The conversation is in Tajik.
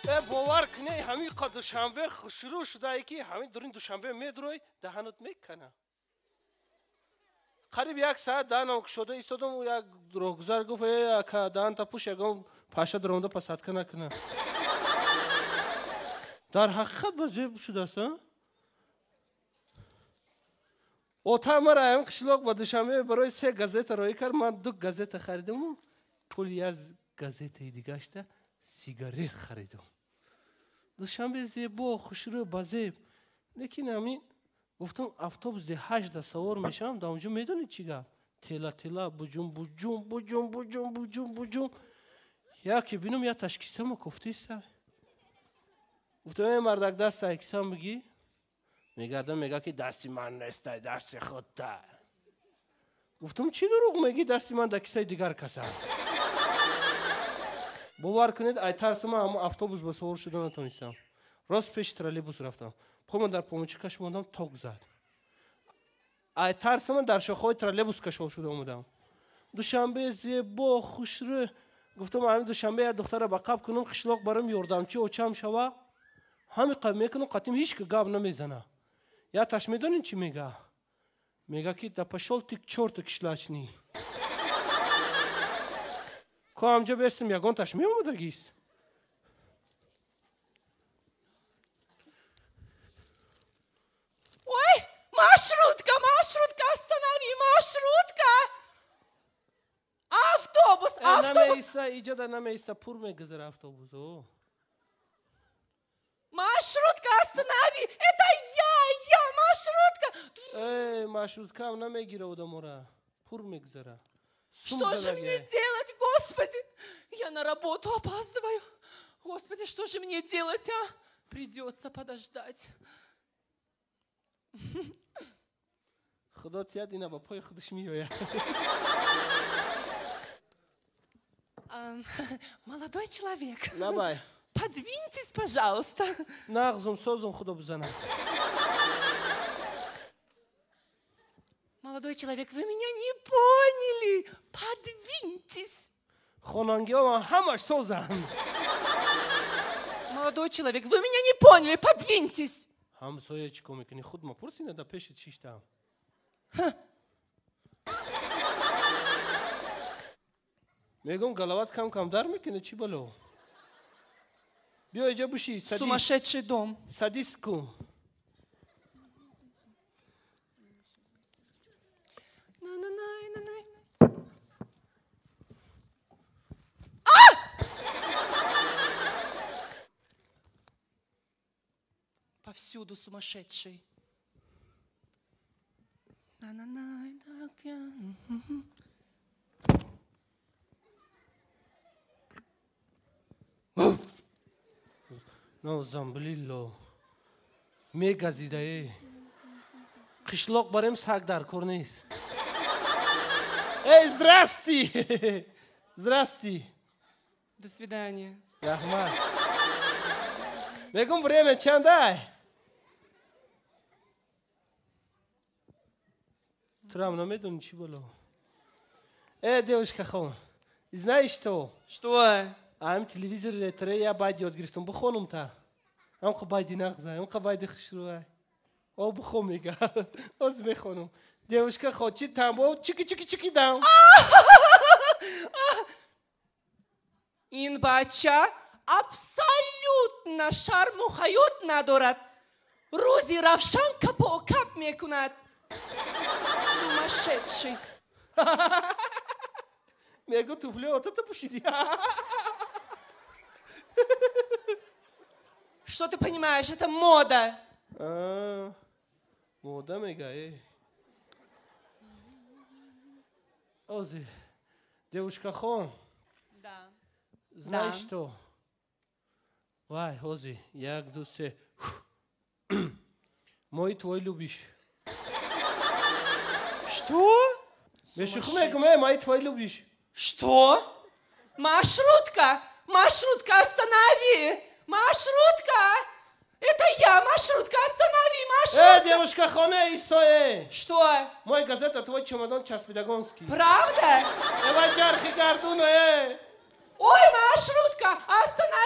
Бовар кунед, ҳамин қа Душанбе шурӯъ шудае ки ҳамин дурин Душанбе медурой, даҳанат мекана. Қариб як саат даҳанам кушода истодам, як роҳгузар гуфт: э ака, даҳанта пӯш, ягон паша даромада посадка накуна. Дар ҳақиқат ба зеб шудааст, а? Ота мара ҳамин қишлоқ ба Душанбе барои се газета роӣ кард, ман ду газета харидаму пули як газетаи дигашта сигарет харидам. Душанбе зебо, хушрӯ, ба зеб. Лекин ҳамин гуфтам, автобус 18 савор мешавам, дар онҷо медонед чӣ гап? Тела тела, буҷум буҷум, буҷум буҷум, буҷум буҷум. Яке бинам, я ташкисама кофтеста. Гуфтам: э мардак, даста кисам бигӣ. Мегардам, мега ки дасти ман нестай, дасти худта. Гуфтам: чӣ дурӯғ мегӣ, дасти ман дар кисаи дигар каса. Бовар кунед, ай тарси ман ҳамон автобус ба савор шуда натонистам. Рост пеши троллейбус рафтам. Пома дар помочи кашмондам, ток зад. Ай тарси ман дар шохаҳои троллейбус кашол шуда омадам. Душанбе зебо, хушрӯ. Гуфтам, ҳамин Душанбе як духтара ба қаб кунам, қишлоқ барам ёрдамчи очам шава. Ҳамин қаб мекунам, қатим ҳеч ки гап намезана. Я таш медонед чӣ мега? Мега ки да пошёл ты к чёрту кишлачный. Ко ҳамҷо бестам, ягон таш меомадагист. Ой, маршрутка, маршрутка, останови, маршрутка! Автобус, автобус! Намеиста, иҷода намеиста, пур мегузара автобус. О. Маршрутка, останови! Это я, маршрутка! Э, маршруткаам намегира одамора. Пур мегузара. Что же мне делать, господи? Я на работу опаздываю. Господи, что же мне делать, а? Придется подождать. Худо тият, ина ба пои худаш меояд. Молодой человек. Лабай. Подвиньтесь, пожалуйста. Нағзум, созум, худо бизанад. Молодой человек, вы меня не поняли. Подвиньтесь. Хонангиҳо ҳамаш созанд. Молодой человек, вы меня не поняли. Подвиньтесь. Ҳамсоя, чӣ кор мекунӣ? Худ ма пурсина, да пеши чиштам. Мегӯм, галават кам кам дар мекунӣ, чӣ бало? Биё иҷа буши. Сумасшедший дом. Садись ку. На-на-най, на-най. А! Повсюду сумасшедший. На-на-най, на. Нозамблилло. Мегазидае. Қишлоқ барем, саг дар кор нест. Эй, здрасти! Здрасти. До свидания. Раҳмат. Мегум, время чандай? Турам намедонӣ, чӣ бало? Э, девушка хон, знаешь что? Что? Ам телевизор ретре я байди ёд гирифтам, бихонум та. Ам байди нағзай, ам байди хушрӯай. О, бихон мега. Оз мехонум. Девушка хо, чи тамбо чики чики чики дам. Ин бача абсолютно шарму ҳаёт надорад. Рӯзи равшан капокап мекунад. Сумасшедший. Мегу, туфли отата пӯшидӣ. Что ты понимаешь? Это мода. А, мода мега, э. Ози, девушка хон. Да. Знаешь Да. что? Вай, ози, як, ду, се. Мой твой любишь. Что? Мешуху мегум, э, мои твой любишь. Что? Маршрутка! Маршрутка, останови! Маршрутка! Это я, маршрутка, останови, маршрутка! Э, девушка хон, э, исто, э. Что? Мой газета, твой чемодан часпидагонский. Правда? Э, вай, чархи гардуна, э. Ой, маршрутка, останови!